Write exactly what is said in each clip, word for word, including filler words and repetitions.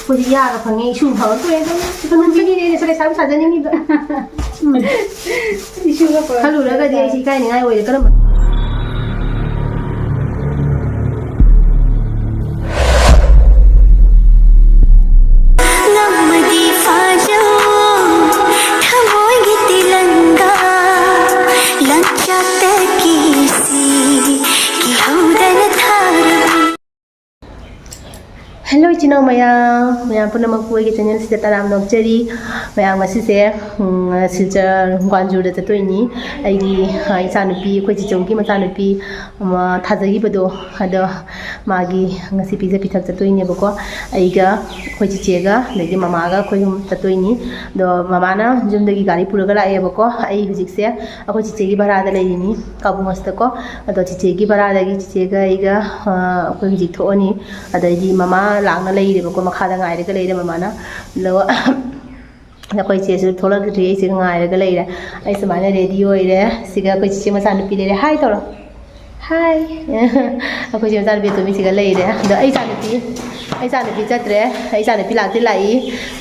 ꯑꯩꯈꯣꯏꯗꯤ ꯌꯥꯒ ꯐꯪꯉꯦ, ꯏꯁꯨ ꯐꯪꯉꯛꯇꯣꯔꯦ ꯑꯗꯨꯝ꯫ ꯏꯁꯨ ꯅꯨꯄꯤꯅꯤꯅꯦ, ꯁꯤꯗ ꯂꯩꯁꯥꯕꯤ ꯁꯥꯖꯅꯤꯡꯉꯤꯕ꯫ ꯎꯝ꯫ ꯏꯁꯨꯒ ꯐꯪꯉꯛꯇꯣꯔꯦ꯫ ꯈꯜꯂꯨꯔꯒꯗꯤ ꯑꯩꯁꯤ ꯏꯀꯥꯏꯅꯤꯡꯉꯥꯏ ꯑꯣꯏꯔꯦ꯫ ꯀꯔꯝꯕ? ꯉꯝꯃꯗꯤ ꯐꯥꯖꯧ, ꯊꯃꯣꯏꯒꯤ ꯇꯤꯂꯪꯒꯥ, ꯂꯪꯆꯥꯛꯇ ꯀꯤꯁꯤ, ꯀꯤꯍꯧꯗꯅ ꯊꯥꯔꯕꯅꯤ꯫ ꯍꯦꯜꯂꯣ, ꯏꯆꯤꯟ ꯏꯅꯥꯎ ꯃꯌꯥꯝ, ꯃꯌꯥꯝ ꯄꯨꯝꯅꯃꯛꯄꯨ ꯑꯩꯒꯤ ꯆꯦꯅꯦꯜꯁꯤꯗ ꯇꯔꯥꯝꯅ ꯑꯣꯛꯆꯔꯤ꯫ ꯃꯌꯥꯝ ꯉꯁꯤꯁꯦ, ꯎꯝ, ꯁꯤꯜꯆꯔ ꯒ꯭ꯋꯥꯟꯖꯨꯗ ꯆꯠꯇꯣꯏꯅꯤ꯫ ꯑꯩꯒꯤ, ꯑ, ꯏꯆꯥꯅꯨꯄꯤ, ꯑꯩꯈꯣꯏ ꯆꯤꯆꯧꯒꯤ ꯃꯆꯥꯅꯨꯄꯤ, ꯑꯃ, ꯊꯥꯖꯈꯤꯕꯗꯣ, ꯑꯗꯣ ꯃꯥꯒꯤ ꯉꯁꯤ ꯄꯤꯖ ꯄꯤꯊꯛ ꯆꯠꯇꯣꯏꯅꯦꯕꯀꯣ꯫ ꯑꯩꯒ, ꯑꯩꯈꯣꯏ ꯆꯤꯆꯦꯒ, ꯑꯗꯒꯤ ꯃꯃꯥꯒ ꯑꯩꯈꯣꯏ ꯑꯍꯨꯝ ꯆꯠꯇꯣꯏꯅꯤ꯫ ꯑꯗꯣ ꯃꯃꯥꯅ ꯌꯨꯝꯗꯒꯤ ꯒꯥꯔꯤ ꯄꯨꯔꯒ ꯂꯥꯛꯑꯦꯕꯀꯣ꯫ ꯑꯩ ꯍꯧꯖꯤꯛꯁꯦ ꯑꯩꯈꯣꯏ ꯆꯤꯆꯦꯒꯤ ꯚꯔꯥꯗ ꯂꯩꯔꯤꯅꯤ, ꯀꯥꯕꯨꯡ ꯍꯣꯁꯇꯀꯣ꯫ ꯑꯗꯣ ꯆꯤꯆꯦꯒꯤ ꯚꯔꯥꯗꯒꯤ ꯆꯤꯆꯦꯒ ꯑꯩꯒ, ꯑ, ꯑꯩꯈꯣꯏ ꯍꯧꯖꯤꯛ ꯊꯣꯛꯑꯅꯤ꯫ ꯑꯗꯩꯗꯤ ꯃꯃꯥ ꯂꯥꯛꯅ ꯂꯩꯔꯦꯕꯀꯣ, ꯃꯈꯥꯗ ꯉꯥꯏꯔꯒ ꯂꯩꯔꯦ ꯃꯃꯥꯅ꯫ ꯑꯗꯣ ꯑꯩꯈꯣꯏ ꯆꯦꯁꯨ ꯊꯣꯛꯂꯛꯇ꯭ꯔꯤ, ꯑꯩꯁꯦ ꯉꯥꯏꯔꯒ ꯂꯩꯔꯦ꯫ ꯑꯩ ꯁꯨꯃꯥꯏꯅ ꯔꯦꯗꯤ ꯑꯣꯏꯔꯦ꯫ ꯁꯤꯒ ꯑꯩꯈꯣꯏ ꯆꯤꯆꯦ ꯃꯆꯥꯅꯨꯄꯤ ꯂꯩꯔꯦ꯫ ꯍꯥꯏ ꯇꯧꯔꯣ꯫ ꯍꯥꯏ꯫ ꯑꯩꯈꯣꯏ ꯆꯦ ꯃꯆꯥꯅꯨꯄꯤ ꯑꯇꯣꯝꯕꯤꯁꯤꯒ ꯂꯩꯔꯦ꯫ ꯑꯗꯣ ꯑꯩ ꯏꯆꯥꯅꯨꯄꯤ, ꯑꯩ ꯏꯆꯥꯅꯨꯄꯤ ꯆꯠꯇ꯭ꯔꯦ꯫ ꯑꯩ ꯏꯆꯥꯅꯨꯄꯤ ꯂꯥꯛꯇꯤ ꯂꯥꯛꯏ꯫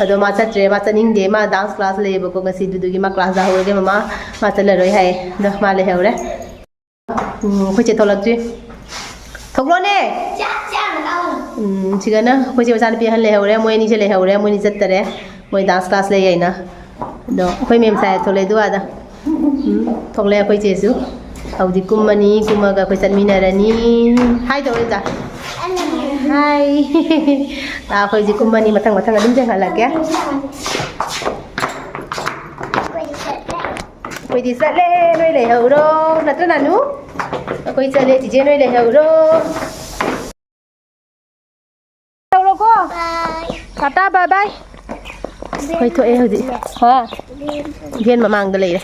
ꯑꯗꯣ ꯃꯥ ꯆꯠꯇ꯭ꯔꯦ꯫ ꯃꯥ ꯆꯠꯅꯤꯡꯗꯦ꯫ ꯃꯥ ꯗꯥꯟꯁ ꯀ꯭ꯂꯥꯁ ꯂꯩꯌꯦꯕꯀꯣ ꯉꯁꯤ꯫ ꯑꯗꯨꯗꯨꯒꯤ ꯃꯥ ꯀ꯭ꯂꯥꯁ ꯌꯥꯍꯧꯔꯒꯦ ꯃꯃꯥ꯫ ꯃꯥ ꯆꯠꯂꯔꯣꯏ ꯍꯥꯏꯌꯦ꯫ ꯑꯗꯣ ꯃꯥ ꯂꯩꯍꯧꯔꯦ꯫ ꯎꯝ, ꯑꯩꯈꯣꯏ ꯆꯦ ꯊꯣꯛꯂꯛꯇ꯭ꯔꯤ꯫ ꯊꯣꯛꯂꯛꯑꯣꯅꯦ! ꯎꯝ, ꯁꯤꯒꯅ ꯑꯩꯈꯣꯏ ꯆꯦ ꯃꯆꯥꯅꯨꯄꯤ ꯑꯍꯟ ꯂꯩꯍꯧꯔꯦ, ꯃꯣꯏ ꯑꯅꯤꯁꯦ ꯂꯩꯍꯧꯔꯦ, ꯃꯣꯏ ꯑꯅꯤ ꯆꯠꯇꯔꯦ, ꯃꯣꯏ ꯗꯥꯟꯁ ꯀ꯭ꯂꯥꯁ ꯂꯩ ꯍꯥꯏꯅ꯫ ꯑꯗꯣ ꯑꯩꯈꯣꯏ ꯃꯦꯝ ꯁꯥꯍꯦꯕ ꯊꯣꯛꯂꯛꯑꯦ ꯑꯗꯨ ꯑꯥꯗ꯫ ꯎꯝ, ꯊꯣꯛꯂꯛꯑꯦ ꯑꯩꯈꯣꯏ ꯆꯦꯁꯨ꯫ ꯍꯧꯖꯤꯛ ꯀꯨꯝꯃꯅꯤ, ꯀꯨꯝꯃꯒ ꯑꯩꯈꯣꯏ ꯆꯠꯃꯤꯟꯅꯔꯅꯤ꯫ ꯍꯥꯏ ꯇꯧꯔꯣ ꯏꯟꯗꯤꯔꯥ꯫ ꯍꯥꯏ꯫ ꯑꯥ, ꯑꯩꯈꯣꯏ ꯍꯧꯖꯤꯛ ꯀꯨꯝꯃꯅꯤ, ꯃꯊꯪ ꯃꯊꯪ ꯑꯗꯨꯝ ꯆꯦꯟꯍꯜꯂꯛꯀꯦ꯫ ꯑꯩꯈꯣꯏꯗꯤ ꯆꯠꯂꯦ, ꯅꯣꯏ ꯂꯩꯍꯧꯔꯣ꯫ ꯅꯠꯇ꯭ꯔ, ꯅꯥꯅꯨ? ꯑꯩꯈꯣꯏ ꯆꯠꯂꯦ, ꯆꯤꯆꯦ ꯅꯣꯏ ꯂꯩꯍꯧꯔꯣ꯫ ꯇꯧꯔꯣꯀꯣ꯫ ꯇꯥꯇꯥ, ꯕꯥꯏ ꯕꯥꯏ꯫ ꯑꯩꯈꯣꯏ ꯊꯣꯛꯑꯦ ꯍꯧꯖꯤꯛ꯫ ꯍꯥ? ꯚꯦꯟ ꯃꯃꯥꯡꯗ ꯂꯩꯔꯦ꯫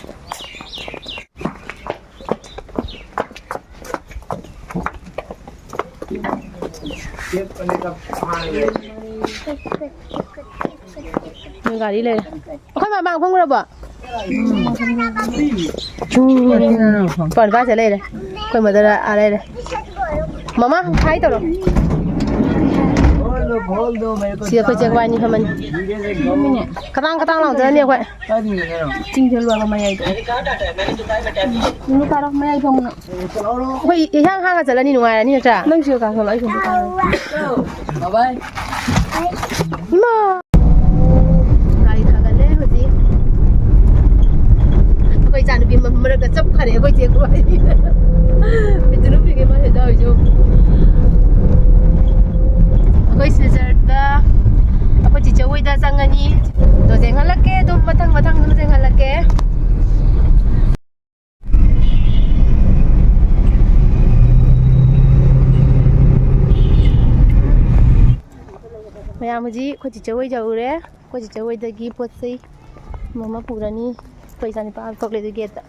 ꯅꯣꯏ ꯒꯥꯔꯤ ꯂꯩꯔꯦ꯫ ꯑꯩꯈꯣꯏ ꯃꯃꯥꯡ ꯐꯝꯈ꯭ꯔꯕꯣ? ꯎꯝ꯫ ꯄꯥꯟ ꯄꯥꯏꯁꯦ ꯂꯩꯔꯦ꯫ ꯑꯩꯈꯣꯏ ꯃꯗꯔ ꯑꯥ ꯂꯩꯔꯦ꯫ ꯃꯃꯥ, ꯍꯥꯏ ꯇꯧꯔꯣ꯫ ꯁꯤ ꯑꯩꯈꯣꯏ ꯆꯦ ꯋꯥꯏꯅꯤ ꯐꯝꯃꯅꯤ꯫ ꯈꯇꯥꯡ ꯈꯇꯥꯡ ꯂꯥꯎꯗꯅꯅꯤ ꯑꯩꯈꯣꯏ꯫ ꯆꯤꯡꯁꯦ ꯂꯣꯏꯔꯒ ꯃꯌꯥꯏꯗ꯫ ꯅꯨꯡ ꯀꯥꯔꯣ, ꯃꯌꯥꯏ ꯐꯝꯃꯨꯅ꯫ ꯑꯩꯈꯣꯏ ꯏꯍꯥꯡ ꯍꯥꯡꯉ ꯆꯠꯂꯅꯤ, ꯅꯨꯡꯉꯥꯏꯔꯅꯤ ꯅꯠꯇ꯭ꯔꯥ? ꯅꯪ ꯁꯤꯗ ꯀꯥꯈꯠꯂꯣ, ꯑꯩ ꯁꯣꯝꯗ ꯀꯥꯈꯠꯂꯣ꯫ ꯏꯃꯥ! ꯒꯥꯔꯤ ꯊꯥꯒꯠꯂꯦ ꯍꯧꯖꯤꯛ꯫ ꯑꯩꯈꯣꯏ ꯏꯆꯥꯅꯨꯄꯤ ꯃ-, ꯃꯔꯛꯇ ꯆꯞꯈ꯭ꯔꯦ ꯑꯩꯈꯣꯏ ꯆꯦ ꯈꯣꯏ꯫ ꯄꯤꯇꯨ ꯅꯨꯄꯤꯒꯤ ꯃꯥꯁꯦ ꯇꯧꯔꯤꯁꯦ꯫ ꯑꯩꯈꯣꯏ ꯁꯤꯜꯆꯔꯗ ꯑꯩꯈꯣꯏ ꯆꯤꯆꯦ ꯍꯣꯏꯗ ꯆꯪꯉꯅꯤ꯫ ꯑꯗꯣ ꯆꯦꯟꯍꯜꯂꯛꯀꯦ, ꯑꯗꯨꯝ ꯃꯊꯪ ꯃꯊꯪ ꯑꯗꯨꯝ ꯆꯦꯟꯍꯜꯂꯛꯀꯦ꯫ ꯃꯌꯥꯝ ꯍꯧꯖꯤꯛ ꯑꯩꯈꯣꯏ ꯆꯤꯆꯦ ꯍꯣꯏ ꯌꯧꯔꯦ꯫ ꯑꯩꯈꯣꯏ ꯆꯤꯆꯦ ꯍꯣꯏꯗꯒꯤ ꯄꯣꯠ ꯆꯩ ꯑꯃ ꯑꯃ ꯄꯨꯔꯅꯤ꯫ ꯑꯩꯈꯣꯏ ꯏꯆꯥꯅꯨꯄꯥ ꯊꯣꯛꯂꯦ ꯑꯗꯨ ꯒꯦꯠꯇ꯫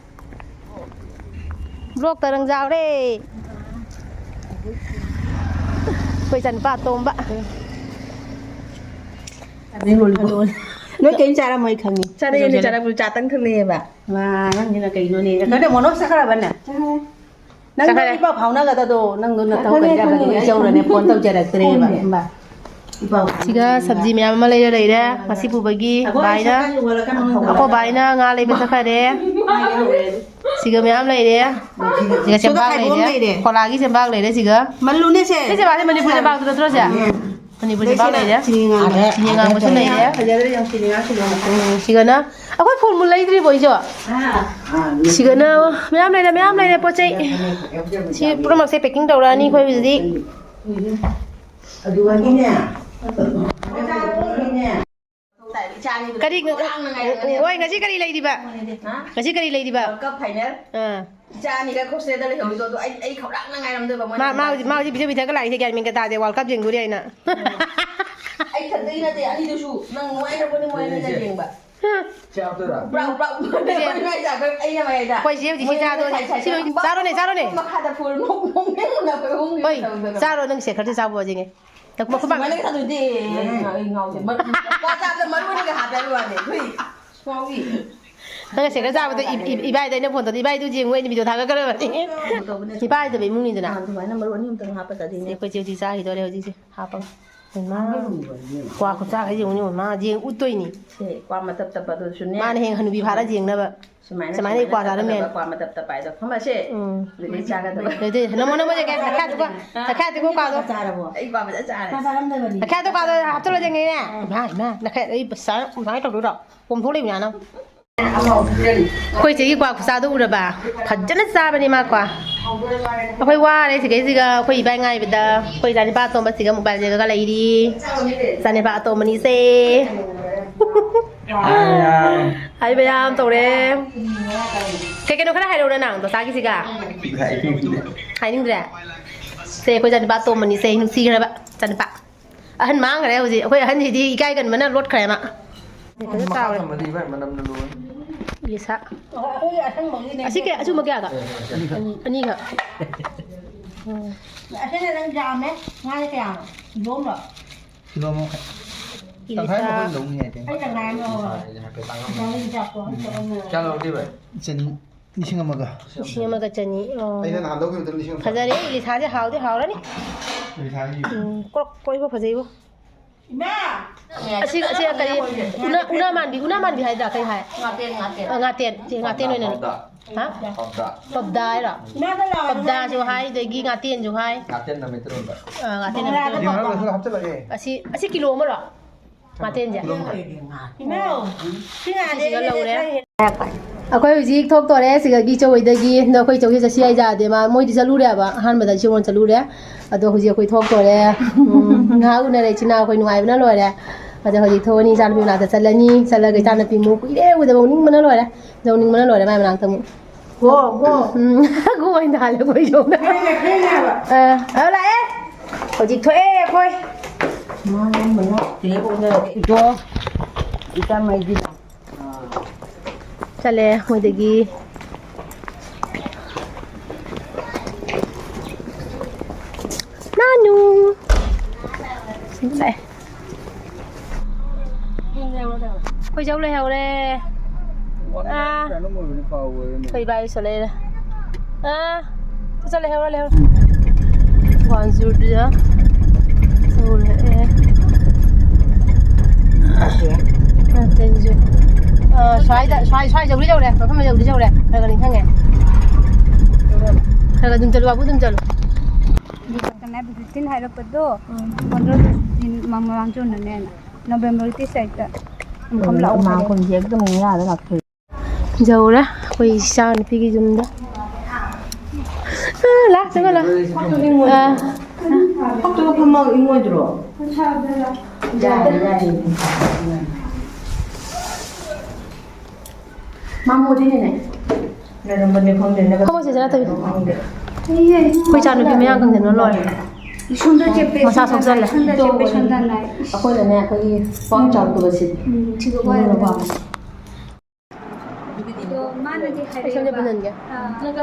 ꯕ꯭ꯂꯣꯛ ꯇꯔꯪ ꯌꯥꯎꯔꯦ꯫ ꯑꯩꯈꯣꯏ ꯏꯆꯥꯅꯨꯄꯥ ꯑꯇꯣꯝꯕ꯫ ꯅꯣꯏ ꯀꯔꯤꯝ ꯆꯥꯔꯝꯃꯣꯏ ꯈꯪꯉꯤ꯫ ꯆꯥꯔꯛꯑꯦ, ꯅꯣꯏ ꯆꯥꯔꯛꯄꯗꯣ ꯆꯥ ꯇꯪ ꯊꯛꯂꯛꯑꯦꯕ꯫ ꯃꯥ, ꯅꯪꯁꯤꯅ ꯀꯩꯅꯣꯅꯦ? ꯀꯩꯅꯣ, ꯃꯣꯅꯣ ꯆꯠꯈ꯭ꯔꯕꯅꯦ? ꯅꯪꯗꯣ ꯆꯠꯈ꯭ꯔꯦ꯫ ꯏ ꯄꯥꯎ ꯐꯥꯎꯅꯒꯗꯗꯣ, ꯅꯪꯗꯣ ꯅꯊꯧ ꯈꯪꯉꯦ, ꯀꯩꯗ ꯈꯪꯉꯦ꯫ ꯏꯆꯧꯔꯅꯦ, ꯐꯣꯟ ꯇꯧꯖꯔꯛꯇ꯭ꯔꯦꯕ꯫ ꯏꯃꯥ꯫ ꯏ ꯄꯥꯎ ꯁꯤꯒ ꯁꯕꯖꯤ ꯃꯌꯥꯝ ꯑꯃ ꯂꯩꯔ ꯂꯩꯔꯦ, ꯉꯁꯤ ꯄꯨꯕꯒꯤ꯫ ꯑꯩꯈꯣꯏ ꯚꯥꯏꯅ, ꯁꯥꯏꯀꯜ ꯌꯣꯜꯂꯛꯀꯅꯨ, ꯅꯪ ꯑꯩꯈꯣꯏ ꯚꯥꯏꯅ ꯉꯥ ꯂꯩꯕ ꯆꯠꯈ꯭ꯔꯦ꯫ ꯍꯥꯏꯒꯦ ꯇꯧꯔꯦ꯫ ꯁꯤꯒ ꯃꯌꯥꯝ ꯂꯩꯔꯦ꯫ ꯁꯤꯒ ꯁꯤꯒ ꯆꯦꯡꯕꯥꯛ ꯈꯥꯏꯕꯣꯝ ꯂꯩꯔꯦ꯫ ꯂꯩꯔꯦ꯫ ꯀꯣꯂꯥꯒꯤ ꯆꯦꯡꯕꯥꯛ ꯂꯩꯔꯦ ꯁꯤꯒ꯫ ꯃꯜꯂꯨꯅꯦ ꯁꯦ꯫ ꯁꯤ ꯆꯦꯡꯕꯥꯛꯁꯦ ꯃꯅꯤꯄꯨꯔ ꯆꯦꯡꯕꯥꯛꯇꯨ ꯅꯠꯇ꯭ꯔꯣ ꯁꯦ? ꯎꯝ꯫ ꯃꯅꯤꯄꯨꯔ ꯆꯦꯡꯕꯥꯛ ꯂꯩꯔꯦ꯫ ꯆꯤꯅꯤ ꯉꯥꯡꯕ꯫ ꯆꯤꯅꯤ ꯉꯥꯡꯕꯁꯨ ꯂꯩꯔꯦ꯫ ꯐꯖꯗ꯭ꯔꯦ ꯌꯥꯝ ꯆꯤꯅꯤ ꯉꯥꯡ ꯆꯤꯅꯤ ꯉꯥꯡ꯫ ꯎꯝ, ꯁꯤꯒꯅ ꯑꯩꯈꯣꯏ ꯐꯨꯜ ꯃꯨꯜ ꯂꯩꯗ꯭ꯔꯤꯕꯣ ꯑꯩꯁꯨ? ꯁꯤꯒꯅ ꯃꯌꯥꯝ ꯂꯩꯔꯦ, ꯃꯌꯥꯝ ꯂꯩꯔꯦ ꯄꯣꯠ ꯆꯩ꯫ ꯁꯤ ꯄꯨꯝꯅꯃꯛꯁꯦ packing ꯇꯧꯔꯛꯑꯅꯤ ꯑꯩꯈꯣꯏ ꯍꯧꯖꯤꯛ꯫ ꯑꯗꯨꯒꯅꯤꯅꯦ꯫ ꯀꯔꯤ, ꯍꯣꯏ, ꯉꯁꯤ ꯀꯔꯤ ꯂꯩꯔꯤꯕ? ꯍꯥ? ꯉꯁꯤ ꯀꯔꯤ ꯂꯩꯔꯤꯕ? World Cup final꯫ ꯑꯥ꯫ ꯏꯆꯥ ꯑꯅꯤꯒ hostelꯗ ꯂꯩꯍꯧꯔꯤꯗꯣ, ꯑꯗꯣ ꯑꯩ, ꯑꯩ ꯈꯧꯔꯥꯡꯅ ꯉꯥꯏꯔꯝꯗꯣꯏꯕ, ꯃꯣꯏꯅ ꯃꯥ, ꯃꯥ ꯍꯧꯖꯤꯛ, ꯃꯥ ꯍꯧꯖꯤꯛ ꯄꯤꯖ ꯄꯤꯊꯛꯀ ꯂꯥꯛꯏꯁꯦ ꯒ꯭ꯌꯥꯟ ꯃꯦꯟꯒ ꯇꯥꯗꯦ, World Cup ꯌꯦꯡꯗꯣꯔꯤ ꯍꯥꯏꯅ꯫ ꯑꯩ ꯈꯛꯇꯒꯤ ꯅꯠꯇꯦ, ꯑꯅꯤꯗꯨꯁꯨ꯫ ꯅꯪ ꯅꯨꯡꯉꯥꯏꯈ꯭ꯔꯕꯅꯤ ꯃꯣꯏ ꯑꯅꯤꯅ ꯌꯦꯡꯕ꯫ ꯁꯤ ꯍꯥꯞꯇꯣꯏꯔꯥ? ꯄ꯭ꯔꯥꯎ, ꯄ꯭ꯔꯥꯎ꯫ ꯁꯤ ꯍꯥꯞꯇꯣꯏꯔꯥ? ꯑꯩꯅ ꯃꯌꯥꯏꯗ꯫ ꯑꯩꯈꯣꯏ ꯆꯦ ꯍꯧꯖꯤꯛ ꯁꯤ ꯃꯣꯏ ꯆꯥꯗꯣꯏꯅꯦ꯫ ꯁꯥꯏ ꯁꯥꯏ ꯁꯤ ꯂꯣꯏ ꯆꯥꯔꯣꯅꯦ, ꯆꯥꯔꯣꯅꯦ꯫ ꯃꯈꯥꯗ ꯐꯨꯔ ꯅꯣꯛ ꯅꯣꯛ ꯅꯣꯛ ꯅꯣꯛ ꯅꯣꯛ ꯍꯣꯏ, ꯇꯧꯗꯅ꯫ ꯆꯥꯔꯣ ꯅꯪ ꯁꯦ ꯈꯔꯗꯤ ꯆꯥꯕ ꯌꯦꯡꯒꯦ꯫ ꯇꯛ ꯃꯈꯨꯝ ꯁꯨꯃꯥꯏꯅ ꯀꯩꯗꯧꯗꯦ? ꯑꯩ ꯉꯥꯎꯁꯦ꯫ ꯃꯔꯨ, ꯂꯨꯄꯥ ꯆꯥꯝꯗ ꯃꯔꯨ ꯑꯅꯤꯒ ꯍꯥꯞꯄꯦ ꯍꯥꯏꯕ ꯋꯥꯅꯤ꯫ ꯍꯨꯏ꯫ ꯉꯥꯎꯏ꯫ ꯅꯪ ꯁꯦꯀꯔ ꯆꯥꯕꯗ ꯏ-, ꯏ-, ꯏꯕꯥꯏꯗ ꯑꯩꯅ ꯐꯣꯟ ꯇꯧꯗꯤ, "ꯏꯕꯥꯏꯗꯨ ꯌꯦꯡꯉꯨ, ꯑꯩꯅ ꯚꯤꯗꯤꯑꯣ ꯊꯥꯒꯠꯀꯗꯕꯅꯤ꯫" ꯇꯧꯕꯅꯦ꯫ ꯏꯕꯥꯏꯗꯕ ꯏꯃꯨꯡꯅꯤꯗꯅ꯫ ꯑꯥ, ꯑꯗꯨꯃꯥꯏꯅ ꯃꯔꯨ ꯑꯅꯤ ꯑꯃꯇꯪ ꯍꯥꯞꯄ ꯆꯥꯗꯣꯏꯅꯦ꯫ ꯁꯤ ꯑꯩꯈꯣꯏ ꯆꯦ ꯍꯧꯖꯤꯛ ꯆꯥꯈꯤꯗꯣꯔꯦ ꯍꯧꯖꯤꯛꯁꯦ ꯍꯥꯞꯄꯒ꯫ ꯏꯃꯥ, ꯀ꯭ꯋꯥ ꯈꯨꯠꯆꯥꯒ ꯌꯦꯡꯉꯨꯅꯦ, ꯃꯥ ꯌꯦꯡ ꯎꯠꯇꯣꯏꯅꯤ꯫ ꯁꯦ, ꯀ꯭ꯋꯥ ꯃꯇꯞ ꯇꯞꯄꯗꯨꯁꯨꯅꯦ꯫ ꯃꯥꯅ ꯍꯌꯦꯡ ꯍꯅꯨꯕꯤ ꯐꯥꯔ ꯌꯦꯡꯅꯕ꯫ ꯁꯨꯃꯥꯏꯅ ꯁꯨꯃꯥꯏꯅ ꯁꯨꯃꯥꯏꯅ ꯀ꯭ꯋꯥ ꯆꯥꯔꯝꯃꯦ꯫ ꯇꯞꯄ ꯀ꯭ꯋꯥ ꯃꯇꯞ ꯇꯞꯄ ꯍꯥꯏꯗꯣ ꯐꯝꯃꯁꯦ꯫ ꯎꯝ꯫ ꯑꯗꯨꯗꯩ ꯆꯥꯒꯗꯕ꯫ ꯑꯗꯨꯗꯩ ꯅꯃꯣ ꯅꯃꯣ ꯆꯠꯀꯦ, ꯅꯈꯥ ꯇꯨꯀꯣ, ꯅꯈꯥ ꯇꯨꯀꯣ ꯀ꯭ꯋꯥꯗꯣ꯫ ꯆꯥꯔꯕꯣ? ꯑꯩ ꯀ꯭ꯋꯥ ꯐꯖꯅ ꯆꯥꯔꯦ꯫ ꯅꯈꯥ ꯇꯨꯀꯣ ꯀ꯭ꯋꯥꯗꯣ ꯍꯥꯞꯆꯜꯂꯣ ꯌꯦꯡꯉꯦꯅꯦ꯫ ꯏꯃꯥ, ꯏꯃꯥ, ꯅꯈꯥ, ꯑꯩ ꯄꯩꯁꯥ ꯀꯃꯥꯏꯅ ꯇꯧꯗꯣꯏꯅꯣ? ꯄꯣꯝꯊꯣꯛ ꯂꯩꯕꯅꯦ ꯅꯪ꯫ ꯑꯩꯈꯣꯏ ꯆꯦꯒꯤ ꯀ꯭ꯋꯥ ꯈꯨꯆꯥꯗꯣ ꯎꯔꯕ? ꯐꯖꯅ ꯆꯥꯕꯅꯤ ꯃꯥ ꯀ꯭ꯋꯥ꯫ ꯑꯩꯈꯣꯏ ꯋꯥꯔꯦ ꯁꯤꯈꯩꯁꯤꯒ ꯑꯩꯈꯣꯏ ꯏꯕꯥꯏ ꯉꯥꯏꯕꯗ꯫ ꯑꯩꯈꯣꯏ ꯏꯆꯥꯅꯤꯄꯥ ꯑꯇꯣꯝꯕꯁꯤꯒ mobile ꯌꯦꯡꯉꯒ ꯂꯩꯔꯤ꯫ ꯏꯆꯥꯅꯤꯄꯥ ꯑꯇꯣꯝꯕꯅꯤꯁꯦ꯫ ꯍꯥꯏ ꯃꯌꯥꯝ ꯇꯧꯔꯦ꯫ ꯀꯩ ꯀꯩꯅꯣ ꯈꯔ ꯍꯥꯏꯔꯛꯎꯔ ꯅꯪ ꯗꯣꯁꯥꯒꯤꯁꯤꯒ? ꯍꯥꯏꯅꯤꯡꯗ꯭ꯔꯦ? ꯁꯦ ꯑꯩꯈꯣꯏ ꯏꯆꯥꯅꯤꯄꯥ ꯑꯇꯣꯝꯕꯅꯤꯁꯦ, ꯅꯨꯡꯁꯤꯈ꯭ꯔꯕ ꯏꯆꯥꯅꯤꯄꯥ꯫ ꯑꯍꯟ ꯃꯥꯡꯈ꯭ꯔꯦ ꯍꯧꯖꯤꯛ꯫ ꯑꯩꯈꯣꯏ ꯑꯍꯟꯁꯤꯗꯤ ꯏꯀꯥꯏꯒꯟꯕꯅ ꯂꯣꯠꯈ꯭ꯔꯦ ꯃꯥ꯫ ꯐꯖꯅ ꯃꯈꯥ ꯆꯥꯎꯔꯦ꯫ ꯊꯝꯃꯗꯤ ꯏꯕꯥꯏ ꯃꯅꯝꯅ ꯂꯣꯏꯔꯦ꯫ ꯏꯂꯤꯁꯥ꯫ ꯑꯣ, ꯑꯩꯈꯣꯏꯒꯤ ꯑꯁꯪꯕꯒꯤꯅꯦ꯫ ꯑꯁꯤ ꯀꯌꯥ, ꯑꯆꯨꯝꯕ ꯀꯌꯥꯒ? ꯑꯅꯤꯈꯛ꯫ ꯑꯁꯤꯅ ꯅꯪ ꯌꯥꯝꯃꯦ꯫ ꯉꯥꯁꯦ ꯀꯌꯥꯅꯣ? ꯌꯣꯝꯂꯣ? ꯀꯤꯂꯣ ꯑꯃ ꯃꯈꯥꯏ꯫ ꯏꯂꯤꯁꯥ꯫ ꯇꯪꯈꯥꯏ ꯑꯃ ꯑꯩꯈꯣꯏ ꯂꯧꯅꯤ ꯍꯥꯏꯗꯤ꯫ ꯑꯩꯅ ꯉꯥꯏ ꯑꯃ ꯍꯧꯔꯦ꯫ ꯍꯥꯏꯐꯦꯠ ꯇꯥꯡꯉꯝꯃꯅꯤ꯫ ꯀꯌꯥ ꯂꯧꯗꯣꯏꯕ? ꯆꯅꯤ꯫ ꯂꯤꯁꯤꯡ ꯑꯃꯒ꯫ ꯂꯤꯁꯤꯡ ꯑꯃꯒ ꯆꯅꯤ꯫ ꯑꯣ꯫ ꯑꯩꯅ ꯅꯍꯥꯟ ꯂꯧꯈꯤꯕꯗꯨ ꯂꯤꯁꯤꯡ ꯑꯃ꯫ ꯐꯖꯔꯦ, ꯏꯂꯤꯁꯥꯁꯦ ꯍꯥꯎꯗꯤ ꯍꯥꯎꯔꯅꯤ꯫ ꯏꯂꯤꯁꯥꯒꯤ꯫ ꯎꯝ, ꯀ꯭ꯔꯣꯛ ꯀꯣꯏꯕ ꯐꯖꯩꯕꯣ꯫ ꯏꯃꯥ! ꯑꯁꯤ, ꯑꯁꯤ ꯀꯔꯤ? ꯎꯅꯥ, ꯎꯅꯥ ꯃꯥꯟꯕꯤ, ꯎꯅꯥ ꯃꯥꯟꯕꯤ ꯍꯥꯏꯗ꯭ꯔꯥ? ꯀꯩ ꯍꯥꯏ? ꯉꯥꯇꯦꯟ, ꯉꯥꯇꯦꯟ꯫ ꯑ, ꯉꯥꯇꯦꯟ꯫ ꯁꯤ ꯉꯥꯇꯦꯟ ꯑꯣꯏꯅ꯫ ꯄꯥꯎꯗ꯫ ꯍꯥ? ꯄꯥꯎꯗ꯫ ꯄꯥꯎꯗ ꯍꯥꯏꯔꯣ? ꯏꯃꯥꯗ ꯂꯥꯎ꯫ ꯄꯥꯎꯗꯁꯨ ꯍꯥꯏ, ꯑꯗꯒꯤ ꯉꯥꯇꯦꯟꯁꯨ ꯍꯥꯏ꯫ ꯉꯥꯇꯦꯟꯅ ꯃꯩꯇꯩꯂꯣꯟꯗ꯫ ꯑ, ꯉꯥꯇꯦꯟꯅ ꯃꯩꯇꯩꯂꯣꯟꯗ꯫ ꯌꯦꯡꯉꯣ, ꯂꯣꯏꯁꯤꯜꯂꯣ, ꯍꯥꯞꯆꯤꯜꯂꯒꯦ꯫ ꯑꯁꯤ, ꯑꯁꯤ ꯀꯤꯂꯣ ꯑꯃꯔꯣ? ꯉꯥꯇꯦꯟꯁꯦ꯫ ꯏꯃꯥ, ꯁꯤ ꯉꯥꯇꯦꯟꯁꯦ ꯁꯤꯒ ꯂꯧꯔꯦ꯫ ꯑꯩꯈꯣꯏ ꯍꯧꯖꯤꯛ ꯊꯣꯛꯇꯣꯔꯦ ꯁꯤꯗꯒꯤ ꯏꯆꯧ ꯍꯣꯏꯗꯒꯤ꯫ ꯑꯗꯣ ꯑꯩꯈꯣꯏ ꯏꯆꯧꯁꯦ ꯆꯠꯁꯤ ꯍꯥꯏ ꯌꯥꯗꯦ꯫ ꯃꯥ, ꯃꯣꯏꯗꯤ ꯆꯠꯂꯨꯔꯦꯕ꯫ ꯑꯍꯥꯟꯕꯗ ꯏꯆꯦ ꯃꯣꯏ ꯆꯠꯂꯨꯔꯦ꯫ ꯑꯗꯣ ꯍꯧꯖꯤꯛ ꯑꯩꯈꯣꯏ ꯊꯣꯛꯇꯣꯔꯦ꯫ ꯎꯝ, ꯉꯥꯏꯍꯥꯛ ꯎꯅꯔꯦ ꯏꯆꯤꯟ ꯏꯅꯥꯎ ꯑꯩꯈꯣꯏ ꯅꯨꯡꯉꯥꯏꯕꯅ ꯂꯣꯏꯔꯦ꯫ ꯑꯗꯣ ꯍꯧꯖꯤꯛ ꯊꯣꯛꯑꯅꯤ, ꯏꯆꯥꯅꯨꯄꯤ ꯃꯅꯥꯛꯇ ꯆꯠꯂꯅꯤ꯫ ꯆꯠꯂꯒ ꯏꯆꯥꯅꯨꯄꯤ ꯑꯃꯨꯛ ꯀꯨꯏꯔꯦ ꯎꯗꯕ, ꯎꯅꯤꯡꯕꯅ ꯂꯣꯏꯔꯦ꯫ ꯑꯗꯣ ꯎꯅꯤꯡꯕꯅ ꯂꯣꯏꯔꯦ ꯃꯥꯏ ꯃꯅꯥꯛꯇ ꯑꯃꯨꯛ꯫ GO, GO. ꯎꯝ, ꯒꯣ ꯑꯣꯏꯅ ꯍꯥꯜꯂꯦ ꯑꯩꯈꯣꯏ ꯏꯆꯧꯅ꯫ ꯑ, ꯑ, ꯂꯥꯛꯑꯦ꯫ ꯍꯧꯖꯤꯛ ꯊꯣꯛꯑꯦ ꯑꯩꯈꯣꯏ꯫ ꯏꯆꯥ ꯃꯩꯗꯤ꯫ ꯆꯠꯂꯦ ꯃꯣꯏꯗꯒꯤ꯫ ꯅꯥꯅꯨ꯫ ꯁꯤꯗ ꯂꯥꯛꯑꯦ꯫ ꯑꯩꯈꯣꯏ ꯏꯆꯧ ꯂꯩꯍꯧꯔꯦ꯫ ꯑꯥ꯫ ꯑꯩꯈꯣꯏ ꯏꯕꯥꯏꯁꯨ ꯂꯩꯔꯦ꯫ ꯑꯥ꯫ ꯆꯠ, ꯆꯠ, ꯂꯩꯍꯧꯔꯣ, ꯂꯩꯍꯧꯔꯣ꯫ ꯋꯥꯟ ꯖꯤꯔꯣ ꯇꯨꯗ꯫ ꯌꯧꯔꯛꯑꯦ꯫ ꯅꯠꯇꯦ, ꯑꯩꯁꯨ, ꯑ, ꯁ꯭ꯋꯥꯏꯗ, ꯁ꯭ꯋꯥꯏ, ꯁ꯭ꯋꯥꯏ ꯌꯧꯗꯤ ꯌꯧꯔꯦ, ꯃꯐꯝ ꯌꯧꯗꯤ ꯌꯧꯔꯦ, ꯈꯔ ꯈꯔ ꯅꯤꯡꯁꯤꯡꯉꯦ꯫ ꯈꯔ ꯈꯔ ꯑꯗꯨꯝ ꯆꯠꯂꯨ, ꯕꯥꯕꯨ ꯑꯗꯨꯝ ꯆꯠꯂꯨ꯫ ꯀꯅꯥꯏꯕꯨ ꯐꯤꯐꯇꯤꯟ ꯍꯥꯏꯔꯛꯄꯗꯣ, ꯎꯝ꯫ ꯄꯟꯗ꯭ꯔꯣ ꯃꯃꯥꯡ ꯆꯨꯝꯅꯅꯦꯅ, ꯅꯣꯕꯦꯝꯕꯔ ꯇꯤꯁ ꯇꯥꯔꯤꯛꯇ ꯃꯐꯝ ꯂꯥꯛꯑꯣ ꯍꯥꯏꯔꯛꯑꯦ꯫ ꯃꯥꯈꯣꯟꯁꯦ ꯑꯗꯨꯝ ꯌꯥꯗ ꯂꯥꯛꯈ꯭ꯔꯦ꯫ ꯌꯧꯔꯦ ꯑꯩꯈꯣꯏ ꯏꯆꯥ ꯅꯨꯄꯤꯒꯤ ꯌꯨꯝꯗ꯫ ꯑ, ꯂꯥꯛ, ꯆꯪꯉꯣ, ꯂꯥꯛ꯫ ꯑ꯫ ꯐꯛꯇꯨꯒ ꯐꯝꯃꯒ ꯏꯪꯉꯣꯏꯗ꯭ꯔꯣ? ꯌꯥꯔꯦ, ꯌꯥꯔꯦ꯫ ꯃꯥꯃꯣꯗꯤꯅꯦ꯫ ꯂꯩꯔꯝꯕꯅꯦ ꯈꯪꯗꯦ, ꯅꯪ ꯐꯝꯃꯣ, ꯆꯦꯆꯦ ꯅꯠꯇꯕꯤ꯫ ꯈꯪꯗꯦ꯫ ꯑꯩꯈꯣꯏ ꯏꯆꯥ ꯅꯨꯄꯤ ꯃꯌꯥꯡ ꯀꯪꯁꯤꯟꯕ ꯂꯣꯏꯔꯦ꯫ ꯁꯣꯝꯗ ꯆꯦꯞꯄꯦ, ꯃꯁꯥ ꯁꯣꯝꯗ ꯁꯣꯛꯆꯜꯂꯦ꯫ ꯁꯣꯝꯗ ꯆꯦꯞꯄꯦ, ꯁꯣꯝꯗ ꯅꯥꯏ꯫ ꯑꯩꯈꯣꯏꯅꯅꯦ, ꯑꯩꯈꯣꯏꯒꯤ ꯄꯥꯎ ꯆꯥꯎꯗꯕꯁꯦ꯫ ꯎꯝ, ꯁꯤꯒ ꯑꯗꯨꯅꯀꯣ꯫ ꯑꯗꯣ ꯃꯥꯅꯗꯤ ꯑꯩ ꯁꯝꯁꯦ ꯍꯥꯏꯔꯛꯑꯦꯕ꯫ ꯄꯨꯟꯁꯤꯟꯒꯦ꯫ ꯑꯥ꯫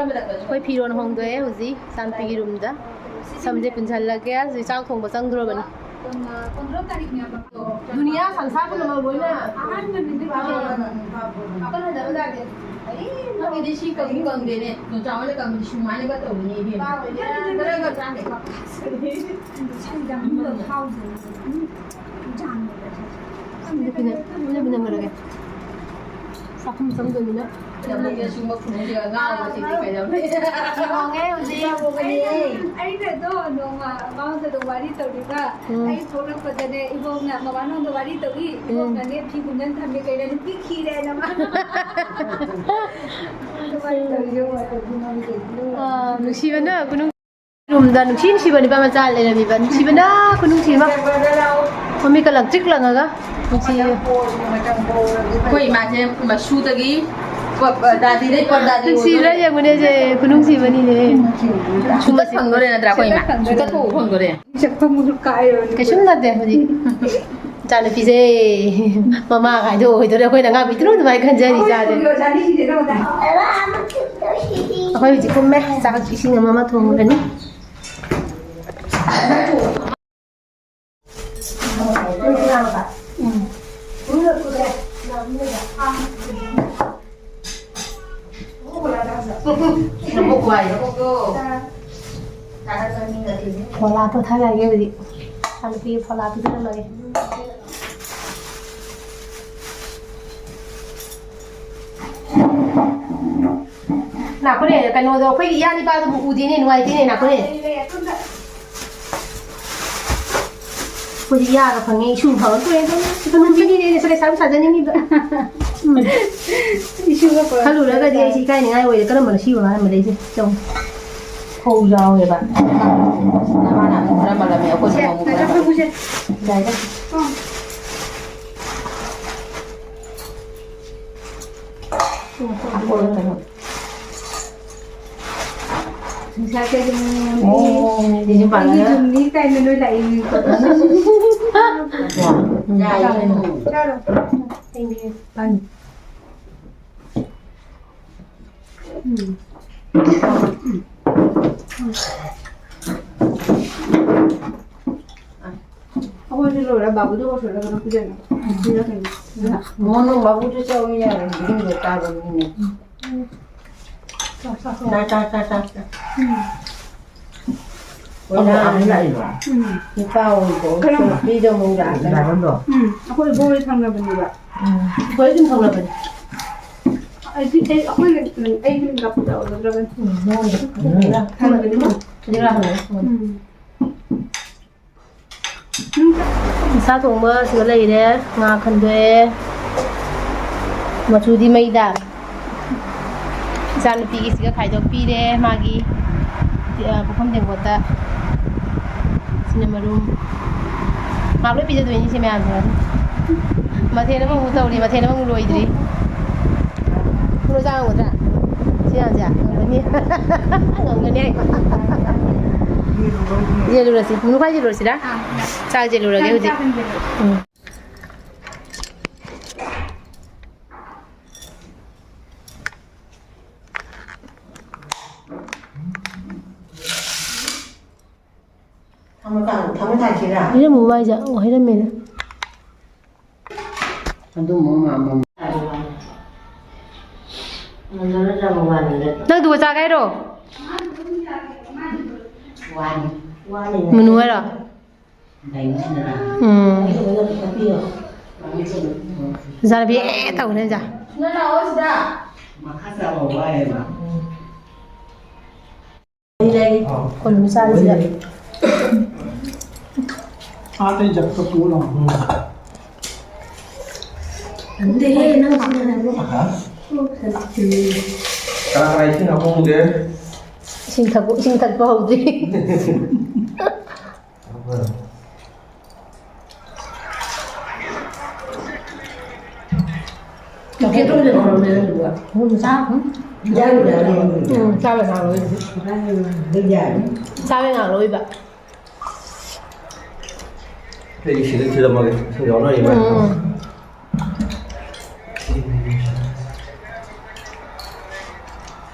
ꯑꯩꯈꯣꯏ ꯐꯤꯔꯣꯟ ꯍꯣꯡꯗꯣꯛꯑꯦ ꯍꯧꯖꯤꯛ ꯏꯆꯥꯅꯨꯄꯤꯒꯤ ꯔꯨꯝꯗ꯫ ꯁꯝꯁꯦ ꯄꯨꯟꯁꯤꯜꯂꯒꯦ꯫ ꯍꯧꯖꯤꯛ ꯆꯥꯛ ꯊꯣꯡꯕ ꯆꯪꯗ꯭ꯔꯣꯕꯅꯤ꯫ ꯀꯨꯟ-, ꯀꯨꯟꯇꯔꯨꯛ ꯇꯥꯔꯤꯛꯅꯦꯕ꯫ ꯗꯨꯅꯤꯌꯥ ꯁꯪꯁꯥꯔ ꯄꯨꯝꯅꯃꯛ ꯂꯣꯏꯅ ꯑꯍꯥꯟꯕ ꯅꯨꯃꯤꯠꯇꯨꯗꯤ ꯀꯥꯈꯠꯍꯟꯖꯕ ꯌꯥꯗꯦ꯫ ꯑꯩ ꯅꯪꯒꯤꯗꯤ ꯁꯤ ꯀꯪꯁꯨ ꯀꯪꯗꯦꯅꯦ꯫ ꯅꯨꯡꯆꯥ ꯍꯣꯏꯅ ꯀꯪꯕꯗꯤ ꯁꯨꯃꯥꯏꯅꯒ ꯇꯧꯕꯅꯦ ꯏꯕꯦꯝꯃ꯫ ꯈꯔꯒ ꯆꯥꯗꯦ꯫ ꯁꯝꯗ ꯐꯥꯎꯗ꯭ꯔꯣ? ꯎꯝ꯫ ꯖꯥꯝ ꯂꯩꯕ ꯁꯦ꯫ ꯁꯝꯗ ꯄꯨꯟꯅ-, ꯄꯨꯟꯅ ꯄꯨꯟꯅ ꯉꯧꯔꯒꯦ꯫ ꯆꯥꯛꯈꯨꯝ ꯆꯪꯗꯣꯏꯅꯤꯅ꯫ ꯀꯩꯗꯧꯅꯤ? ꯑꯁꯤꯒꯨꯝꯕ ꯈꯨꯅꯨꯡꯁꯤꯒ ꯉꯥꯡꯕꯁꯤꯗꯤ ꯀꯩꯗꯧꯅꯤ? ꯊꯣꯡꯉꯦ ꯍꯧꯖꯤꯛ꯫ ꯑꯩꯅ, ꯑꯩꯅꯗꯣ ꯅꯣꯡꯃ ꯃꯉꯣꯟꯗꯗꯣ ꯋꯥꯔꯤ ꯇꯧꯔꯤꯕ, ꯎꯝ꯫ ꯑꯩ ꯊꯣꯛꯂꯛꯄꯗꯅꯦ, ꯏꯕꯣꯛꯅ ꯃꯃꯥ ꯅꯉꯣꯟꯗ ꯋꯥꯔꯤ ꯇꯧꯏ, ꯎꯝ꯫ ꯏꯕꯣꯛꯅꯅꯦ ꯐꯤ ꯈꯨꯝꯗꯅ ꯊꯝꯃꯦ, ꯀꯩꯅꯣ ꯅꯨꯄꯤ ꯊꯤꯔꯦꯅ ꯃꯥ꯫ ꯅꯉꯣꯟꯗ ꯋꯥꯔꯤ ꯇꯧꯔꯤꯕ ꯋꯥꯔꯤ ꯇꯧꯕꯤ ꯃꯥꯒꯤ ꯀꯩꯅꯣ꯫ ꯑꯥ, ꯅꯨꯡꯁꯤꯕꯅ ꯈꯨꯅꯨꯡ-, ꯔꯨꯝꯗ ꯅꯨꯡꯁꯤ ꯅꯨꯡꯁꯤꯕ ꯅꯨꯄꯥ ꯃꯆꯥ ꯂꯩꯔꯝꯃꯤꯕ, ꯅꯨꯡꯁꯤꯕꯅ ꯈꯨꯅꯨꯡꯁꯤ ꯑꯃ꯫ ꯃꯃꯤꯠꯀ ꯂꯪꯇ꯭ꯔꯤꯛ ꯂꯪꯉꯒ ꯅꯨꯡꯁꯤ꯫ ꯑꯩꯈꯣꯏ ꯏꯃꯥꯁꯦ ꯃꯁꯨꯗꯒꯤ ꯄ-, ꯄ-, ꯗꯥꯗꯤꯗꯩ ꯄ-, ꯗꯥꯗꯤ ꯅꯨꯡꯁꯤꯗ꯭ꯔꯥ ꯑꯣꯏꯗꯣꯏꯅꯦ꯫ ꯌꯦꯡꯉꯨꯅꯦ, ꯁꯦ ꯈꯨꯅꯨꯡꯁꯤꯕꯅꯤꯅꯦ꯫ ꯁꯨꯡꯀꯠ ꯐꯪꯗꯣꯔꯦ ꯅꯠꯇ꯭ꯔꯥ ꯑꯩꯈꯣꯏ ꯏꯃꯥ? ꯁꯨꯡꯀꯠ ꯐꯪꯗꯣꯔꯦ꯫ ꯁꯛꯐꯝ ꯀꯥꯏꯔꯕꯅꯤ꯫ ꯀꯩꯁꯨꯝ ꯅꯠꯇꯦ ꯍꯧꯖꯤꯛ꯫ ꯏꯆꯥꯅꯨꯄꯤꯁꯦ ꯃꯃꯥ ꯀꯥꯏꯗꯣ ꯑꯣꯏꯗꯣꯔꯦ꯫ ꯑꯩꯈꯣꯏꯅ ꯑꯉꯥꯡ ꯄꯤꯛꯇ꯭ꯔꯨ ꯑꯗꯨꯃꯥꯏꯅ ꯈꯟꯖꯔꯤ ꯏꯆꯥꯁꯦ꯫ ꯑꯩꯈꯣꯏ ꯑꯣꯖꯥꯅꯤ ꯁꯤꯗꯩꯗ ꯑꯣꯖꯥ꯫ ꯑꯩꯈꯣꯏ ꯍꯧꯖꯤꯛ ꯀꯨꯝꯃꯦ꯫ ꯆꯥꯛ ꯏꯁꯤꯡ ꯑꯃ ꯑꯃ ꯊꯣꯡꯉꯒꯅꯤ꯫ ꯎꯝ꯫ ꯀꯣꯂꯥ ꯄꯣꯊꯥꯔꯛꯑꯒꯦ ꯍꯧꯖꯤꯛ꯫ ꯏꯆꯥꯅꯨꯄꯤꯒꯤ ꯐꯣꯂꯥ ꯄꯤꯖꯔꯝꯃꯒꯦ꯫ ꯅꯥꯈꯣꯅꯦ, ꯀꯩꯅꯣꯗꯣ, ꯑꯩꯈꯣꯏꯒꯤ ꯏꯌꯥ ꯅꯤꯄꯥꯗꯨꯕꯨ ꯎꯗꯦꯅꯦ, ꯅꯨꯡꯉꯥꯏꯇꯦꯅꯦ, ꯅꯥꯈꯣꯅꯦ꯫ ꯑꯩꯈꯣꯏꯗꯤ ꯏꯌꯥꯒ ꯐꯪꯉꯦ, ꯏꯁꯨ ꯐꯪꯉꯛꯇꯣꯔꯦ꯫ ꯏꯀꯣꯅꯣꯃꯤꯒꯤꯅꯦꯅꯦ, ꯁꯣꯔꯦ ꯁꯥ ꯁꯥꯖꯅꯤꯡꯉꯤꯕ꯫ ꯏꯁꯨꯒ ꯄꯨꯔꯛꯇꯣꯔꯦ꯫ ꯈꯜꯂꯨꯔꯒꯗꯤ ꯑꯩꯁꯦ ꯏꯀꯥꯏꯅꯤꯡꯉꯥꯏ ꯑꯣꯏꯔꯦ꯫ ꯀꯔꯝꯕꯅꯣ ꯁꯤꯕ ꯃꯥꯅ ꯂꯩꯁꯦ? ꯆꯧ꯫ ꯐꯧ ꯌꯥꯎꯋꯦꯕ꯫ ꯅꯃꯥꯅ ꯑꯃꯨꯛ ꯈꯔ ꯃꯜꯂꯝꯃꯤ, ꯑꯩꯈꯣꯏꯁꯨ ꯑꯃꯨꯛ ꯈꯔ ꯃꯜꯂꯝꯃꯤ꯫ ꯌꯥꯏꯗ꯫ ꯑꯣ, ꯁꯤꯁꯨ ꯄꯥꯜꯂꯒ꯫ ꯑꯩꯒꯤ ꯌꯨꯝꯅꯤ ꯀꯥꯏꯅ ꯂꯣꯏ ꯂꯥꯛꯏꯅꯤꯀꯣ꯫ ꯌꯥꯏꯌꯦ꯫ ꯆꯥꯔꯣ꯫ ꯎꯝ꯫ ꯑꯩꯈꯣꯏꯁꯨ ꯂꯣꯏꯔ ꯕꯥꯕꯨꯗ ꯀꯧꯁꯜꯂꯒ ꯀꯩꯅꯣ ꯄꯤꯖꯅꯕ꯫ ꯄꯤꯔꯛꯀꯅꯤ꯫ ꯃꯣꯅꯣ ꯕꯥꯕꯨꯗ ꯆꯥꯎ ꯌꯥꯔꯦ, ꯌꯨꯝꯗ ꯆꯥꯕ ꯃꯤꯅꯦ꯫ ꯆꯥ, ꯆꯥ, ꯆꯥ꯫ ꯆꯥ, ꯆꯥ, ꯆꯥ, ꯆꯥ꯫ ꯎꯝ꯫ ꯑꯃꯨꯛ ꯑꯃꯨꯛ ꯂꯥꯛꯏꯕ? ꯎꯝ꯫ ꯅꯨꯄꯥ ꯑꯣꯏꯕ ꯀꯔꯝꯕ? ꯅꯨꯄꯤꯗꯣ ꯑꯃꯨꯛ ꯂꯥꯛꯑꯒ꯫ ꯗ꯭ꯔꯥꯒꯟꯗꯣ? ꯎꯝ, ꯑꯩꯈꯣꯏ ꯏꯕꯣꯛ ꯍꯣꯏ ꯊꯪꯅꯕꯅꯦꯕ꯫ ꯎꯝ꯫ ꯑꯩꯈꯣꯏ ꯑꯗꯨꯝ ꯊꯪꯅꯕꯅꯦ꯫ ꯑꯩꯗꯤ, ꯑꯩ, ꯑꯩꯈꯣꯏꯒꯤ, ꯑꯩꯒꯤ ꯂꯦꯡꯒꯥ ꯄꯣꯛꯃꯤꯟꯅꯕꯅꯦ꯫ ꯎꯝ, ꯅꯉꯣꯟꯗ꯫ ꯎꯝ꯫ ꯊꯪꯅꯕꯅꯦꯕ꯫ ꯍꯧꯖꯤꯛ ꯂꯥꯛꯑꯝꯃꯦ꯫ ꯎꯝ꯫ ꯎꯝ꯫ ꯁꯥ ꯊꯣꯡꯕ ꯁꯤꯗ ꯂꯩꯔꯦ, ꯉꯥ ꯈꯟꯗꯣꯛꯑꯦ, ꯃꯆꯨꯗꯤ ꯃꯩꯗ꯫ ꯏꯆꯥꯅꯨꯄꯤꯒꯤꯁꯤꯒ ꯈꯥꯏꯗꯣꯛꯄꯤꯔꯦ, ꯃꯥꯒꯤ, ꯑ, ꯄꯨꯈꯝ ꯇꯦꯡꯀꯣꯠꯇ꯫ ꯁꯤꯅ ꯃꯔꯨꯝ꯫ ꯉꯥꯏꯍꯥꯛ ꯂꯣꯏ ꯄꯤꯖꯗꯣꯏꯅꯤ ꯁꯤ ꯃꯌꯥꯝꯁꯦ꯫ ꯃꯊꯦꯜ ꯑꯃꯃꯨꯛ ꯇꯧꯔꯤ, ꯃꯊꯦꯜ ꯑꯃꯃꯨꯛ ꯂꯣꯏꯗ꯭ꯔꯤ꯫ ꯀꯩꯅꯣ ꯆꯥ ꯉꯝꯒꯗ꯭ꯔꯥ? ꯁꯤ ꯌꯥꯁꯦ ꯉꯝꯒꯅꯤ꯫ ꯉꯝꯒꯅꯤ ꯍꯥꯏ꯫ ꯌꯦꯜꯂꯨꯔꯁꯤ꯫ ꯃꯨꯅꯨ ꯈꯥꯏ ꯌꯦꯜꯂꯨꯔꯁꯤꯔꯥ? ꯑꯥ꯫ ꯆꯥꯛ ꯌꯦꯜꯂꯨꯔꯒꯦ ꯍꯧꯖꯤꯛ꯫ ꯆꯥꯛ ꯆꯥꯍꯟꯒꯦ꯫ ꯎꯝ꯫ ꯊꯝꯃꯀꯥꯟꯗ ꯊꯝꯃ ꯊꯥꯛꯁꯤꯔꯥ? ꯍꯩꯔꯝꯃꯨ ꯍꯥꯏꯁꯦ꯫ ꯑꯣ, ꯍꯩꯔꯝꯃꯦꯅ꯫ ꯑꯗꯨꯝꯕ ꯑꯃ ꯑꯃ꯫ ꯅꯪ ꯑꯗꯨꯒ ꯆꯥꯒꯦ ꯍꯥꯏꯔꯣ? ꯋꯥꯅꯤ꯫ ꯋꯥꯅꯤ꯫ ꯃꯨꯅꯨ ꯍꯥꯏꯔꯣ? ꯎꯝ꯫ ꯖꯥꯔꯕꯤ ꯑꯦ ꯇꯧꯅꯦ ꯖꯥ꯫ ꯁꯤꯗ ꯂꯥꯛꯑꯣ ꯁꯤꯗ꯫ ꯃꯈꯥ ꯆꯥꯕ ꯋꯥꯏꯌꯦꯕ꯫ ꯀꯣꯟ ꯃꯆꯥꯁꯤꯗ꯫ ꯑꯥꯗꯩ ꯖꯞꯇ ꯄꯨ ꯂꯥꯎ꯫ ꯅꯠꯇꯦꯍꯦ, ꯅꯪ ꯁꯤꯅ ꯍꯥꯏꯕ꯫ ꯀꯅꯥ ꯀꯅꯥ ꯏꯁꯤꯡ ꯍꯥꯞꯄꯝꯃꯨꯒꯦ? ꯏꯁꯤꯡ ꯊꯛꯄ, ꯏꯁꯤꯡ ꯊꯛꯄ ꯍꯧꯗ꯭ꯔꯤ꯫ ꯎꯝ, ꯆꯥꯕ ꯉꯥꯛꯂꯣꯏꯕ꯫ ꯆꯥꯕ ꯉꯥꯛꯂꯣꯏꯕ꯫ ꯑꯩ ꯁꯤꯗ ꯊꯤꯜꯂꯝꯃꯒꯦ꯫ ꯁꯤꯡ ꯌꯥꯎꯅꯔꯤꯕ꯫ ꯎꯝ꯫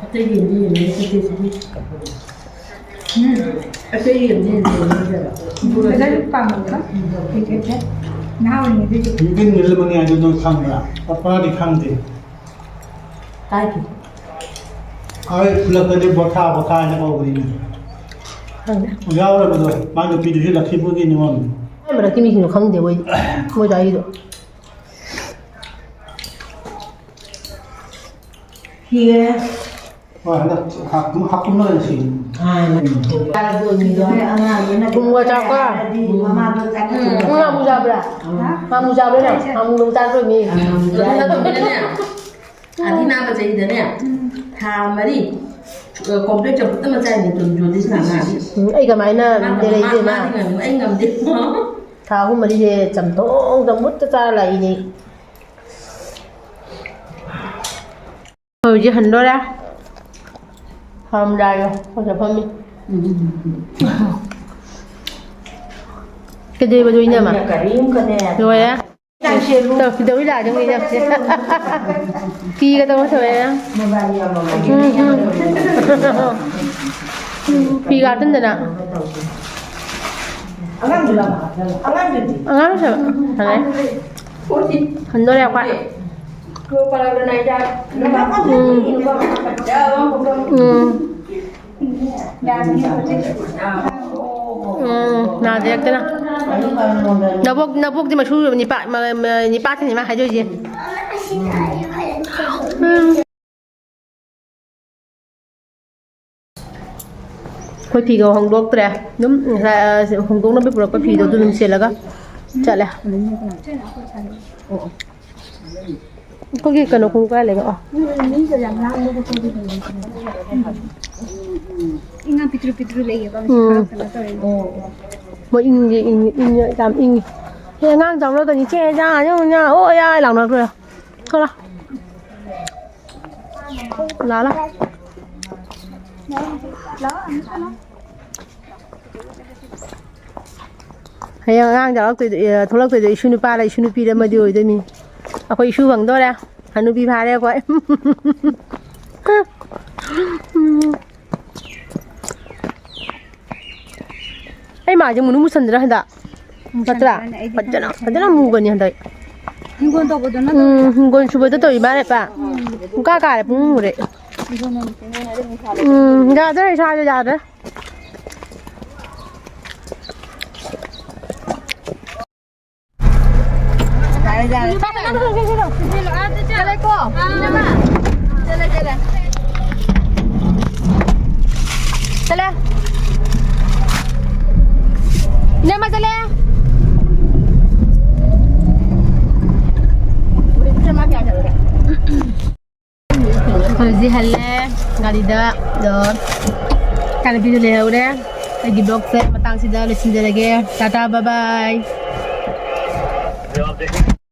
ꯑꯇꯩ ꯌꯦꯡꯗꯤ ꯌꯦꯡꯅꯤꯡꯉꯦ, ꯑꯇꯩꯁꯤꯗꯤ꯫ ꯎꯝ꯫ ꯑꯇꯩ ꯌꯦꯡꯗꯤ ꯌꯦꯡꯅꯤꯡꯗꯦꯕ꯫ ꯐꯖꯅ ꯄꯥꯝꯃꯛꯄ꯫ ꯅꯍꯥ ꯑꯣꯏꯔꯤꯉꯩꯗꯒꯤ꯫ ꯌꯨꯝꯕꯤ ꯅꯤꯜꯃꯅꯤ ꯍꯥꯏꯗꯣ ꯅꯣꯏ ꯈꯪꯕ꯭ꯔꯥ? ꯄꯄꯥꯗꯤ ꯈꯪꯗꯦ꯫ ꯀꯥꯏꯗꯦ꯫ ꯑꯩ ꯈꯨꯜꯂꯛꯇꯗꯤ ꯕꯣꯊꯥ, ꯕꯣꯊꯥ ꯍꯥꯏꯅ ꯀꯧꯕꯅꯤꯅꯦ꯫ ꯈꯪꯗꯦ꯫ ꯌꯥꯎꯔꯕꯗꯣ, ꯃꯥꯏ ꯅꯨꯄꯤꯗꯨꯁꯨ ꯂꯛꯈꯤꯄꯨꯔꯒꯤ ꯅꯤꯉꯣꯜꯅꯤ꯫ ꯀꯥꯏ ꯃꯔꯛꯀꯤ ꯃꯤꯁꯤꯡꯅꯣ ꯈꯪꯗꯦ ꯃꯣꯏ, ꯃꯣꯏ ꯑꯗꯨꯋꯥꯏꯒꯤꯗꯣ꯫ ꯁꯤꯔꯦ꯫ ꯍꯣꯏ, ꯍꯟꯗꯛ ꯍꯥꯞ-, ꯍꯥꯞꯀꯨꯝꯅ ꯑꯣꯏꯅ ꯁꯤ꯫ ꯑꯥ, ꯎꯝ꯫ ꯑꯉꯥꯡꯅꯤꯅ ꯊꯨꯝꯒ ꯆꯥꯛꯀ? ꯍꯥꯏꯔꯗꯤ ꯃꯃꯥꯗꯣ ꯆꯥꯛꯀ ꯎꯝ꯫ ꯊꯨꯝꯒ ꯉꯥꯃꯨ ꯆꯥꯕ꯭ꯔꯥ? ꯍꯥ? ꯉꯥꯃꯨ ꯆꯥꯕ꯭ꯔꯥ ꯅꯪ? ꯉꯥꯃꯨ ꯅꯣꯡ ꯆꯥꯗ꯭ꯔꯣ ꯃꯤ? ꯑꯥ, ꯉꯥꯃꯨ ꯆꯥꯗ꯭ꯔꯣ? ꯑꯗꯨꯅꯅꯦ꯫ ꯑꯗꯤ ꯅꯥꯕ ꯆꯍꯤꯗꯅꯦ, ꯎꯝ꯫ ꯊꯥ ꯃꯔꯤ, ꯑ, ꯀꯣꯝꯄ꯭ꯂꯦꯛ ꯆꯝꯐꯨꯠ ꯑꯃ ꯆꯥꯏꯅꯦ, ꯇꯨ ꯖꯣꯗꯤꯁ ꯅꯥ ꯃꯥꯗꯤ꯫ ꯎꯝ, ꯑꯩ ꯀꯃꯥꯏꯅ ꯃꯥ, ꯂꯩꯔꯛꯏꯁꯦ ꯃꯥ, ꯏꯃꯥ? ꯃꯥꯗꯤ ꯉꯝꯃꯤ, ꯑꯩ ꯉꯝꯗꯦ꯫ ꯊꯥ ꯑꯍꯨꯝ ꯃꯔꯤꯁꯦ ꯆꯝꯊꯣꯡ ꯆꯝꯐꯨꯠꯇ ꯆꯥꯔ ꯂꯥꯛꯏꯅꯦ꯫ ꯍꯧꯖꯤꯛ ꯍꯟꯗꯣꯔꯦ꯫ ꯐꯝꯗꯥꯏꯗ ꯐꯖ ꯐꯝꯃꯤ꯫ ꯎꯝ꯫ ꯀꯩꯗꯧꯔꯤꯕ ꯑꯗꯨ ꯏꯅꯝꯃ? ꯑꯩꯅ ꯀꯔꯤꯝ ꯀꯅꯦ꯫ ꯂꯣꯏꯔꯦ꯫ ꯇꯧ, ꯀꯩꯗꯧꯔꯤ ꯂꯥꯛꯑꯒꯦ ꯃꯣꯏ ꯏꯅꯝꯃꯁꯦ? ꯐꯤꯒ ꯇꯧꯔ ꯊꯣꯛꯑꯦ꯫ ꯃꯣꯕꯥꯏꯜ ꯌꯥꯝꯃꯝꯃꯅꯤ꯫ ꯎꯝ, ꯎꯝ꯫ ꯐꯤꯒ ꯍꯥꯞꯆꯤꯟꯗꯅ꯫ ꯑꯉꯥꯡꯗꯨ ꯂꯥꯛꯑꯣ꯫ ꯑꯉꯥꯡꯗꯨꯗꯤ꯫ ꯑꯉꯥꯡꯁꯨ ꯐꯖꯩ꯫ ꯍꯟꯗꯣꯔꯦ ꯑꯩꯈꯣꯏ꯫ ꯎꯝ꯫ ꯎꯝ꯫ ꯎꯝ, ꯅꯥꯗ ꯌꯦꯛꯇꯅ꯫ ꯅꯕꯣꯛ, ꯅꯕꯣꯛꯇꯤ ꯃꯁꯨ ꯅꯤꯄꯥ-, ꯃ-, ꯃ-, ꯅꯤꯄꯥꯁꯤꯅꯤ ꯃꯥ ꯍꯥꯏꯗꯣꯏꯁꯦ꯫ ꯎꯝ꯫ ꯑꯩꯈꯣꯏ ꯐꯤꯒ ꯍꯣꯡꯗꯣꯛꯇ꯭ꯔꯦ꯫ ꯑꯗꯨꯝ ꯉꯁꯥꯏ, ꯑ, ꯍꯣꯡꯗꯣꯛꯅꯕ ꯄꯨꯔꯛꯄ ꯐꯤꯗꯣ ꯑꯗꯨ ꯑꯗꯨꯝ ꯁꯦꯠꯂꯒ ꯆꯠꯂꯦ꯫ ꯑꯩꯈꯣꯏꯒꯤ ꯀꯩꯅꯣ ꯈꯣꯡꯎꯞ ꯀꯥꯏ ꯂꯩꯒꯦ? ꯑꯣ꯫ ꯏꯉꯥ ꯄꯤꯛꯇ꯭ꯔꯨ ꯄꯤꯛꯇ꯭ꯔꯨ ꯂꯩꯌꯦꯕ꯫ ꯎꯝ꯫ ꯀꯩꯅꯣ ꯇꯧꯔꯦ꯫ ꯃꯣꯏ ꯏꯪꯉꯤ, ꯏꯪꯉꯤ, ꯏꯪꯉꯤ, ꯌꯥꯝ ꯏꯪꯉꯤ꯫ ꯍꯦ, ꯑꯉꯥꯡ ꯆꯪꯂꯛꯀꯅꯤ꯫ "ꯆꯦ, ꯌꯥ, ꯌꯥ, ꯌꯥ, ꯑꯣ, ꯌꯥ" ꯂꯥꯎꯅꯈ꯭ꯔꯦ꯫ ꯊꯣꯛꯂꯣ꯫ ꯂꯥ, ꯂꯥ꯫ ꯍꯌꯦꯡ ꯑꯉꯥꯡ ꯌꯥꯎꯔꯛꯇꯣꯏꯗꯣ, ꯑꯦ, ꯊꯣꯛꯂꯛꯇꯣꯏꯗꯣ ꯏꯁꯨ ꯅꯨꯄꯥꯔ ꯏꯁꯨ ꯅꯨꯄꯤꯔ ꯑꯃꯗꯤ ꯑꯣꯏꯗꯣꯏꯅꯤ꯫ ꯑꯩꯈꯣꯏ ꯏꯁꯨ ꯐꯪꯗꯣꯔꯦ꯫ ꯍꯅꯨꯕꯤ ꯐꯥꯔꯦ ꯑꯩꯈꯣꯏ꯫ ꯑꯩ ꯃꯥꯏꯁꯦ ꯃꯨꯅꯨ ꯃꯨꯁꯟꯗ꯭ꯔꯥ ꯍꯟꯗꯛ? ꯅꯠꯇ꯭ꯔꯥ? ꯃꯨꯁꯟꯗ꯭ꯔꯥꯅꯦ? ꯑꯩꯗꯤ ꯐꯖꯅ, ꯈꯪꯗꯦ꯫ ꯐꯖꯅ ꯃꯨꯒꯅꯤ ꯍꯟꯗꯛ꯫ ꯍꯤꯡꯒꯣꯜ ꯇꯧꯕꯗꯣ ꯅꯠꯇ꯭ꯔꯣ? ꯎꯝ, ꯍꯤꯡꯒꯣꯜ ꯁꯨꯕꯗ ꯇꯧꯔꯤ ꯃꯥꯜꯂꯦ ꯄꯥ꯫ ꯎꯝ꯫ ꯄꯨꯡꯀꯥ ꯀꯥꯔꯦ, ꯄꯨꯡ ꯃꯨꯔꯦ꯫ ꯎꯝ, ꯌꯥꯗ꯭ꯔꯦ, ꯏꯁꯥꯁꯦ ꯌꯥꯗ꯭ꯔꯦ꯫ ꯌꯥꯔꯦ, ꯌꯥꯔꯦ꯫ ꯆꯠꯂꯦꯀꯣ? ꯆꯠꯂꯦ, ꯆꯠꯂꯦ꯫ ꯆꯠꯂꯦ꯫ ꯏꯅꯝꯃ ꯆꯠꯂꯦ꯫ ꯍꯧꯖꯤꯛ ꯍꯜꯂꯦ ꯒꯥꯔꯤꯗ꯫ ꯑꯗꯣ ꯏꯆꯥꯅꯨꯄꯤꯁꯨ ꯂꯩꯍꯧꯔꯦ꯫ ꯑꯩꯒꯤ vlogꯁꯦ ꯃꯇꯥꯡꯁꯤꯗ ꯂꯣꯏꯁꯤꯟꯖꯔꯒꯦ꯫ Tata, bye bye꯫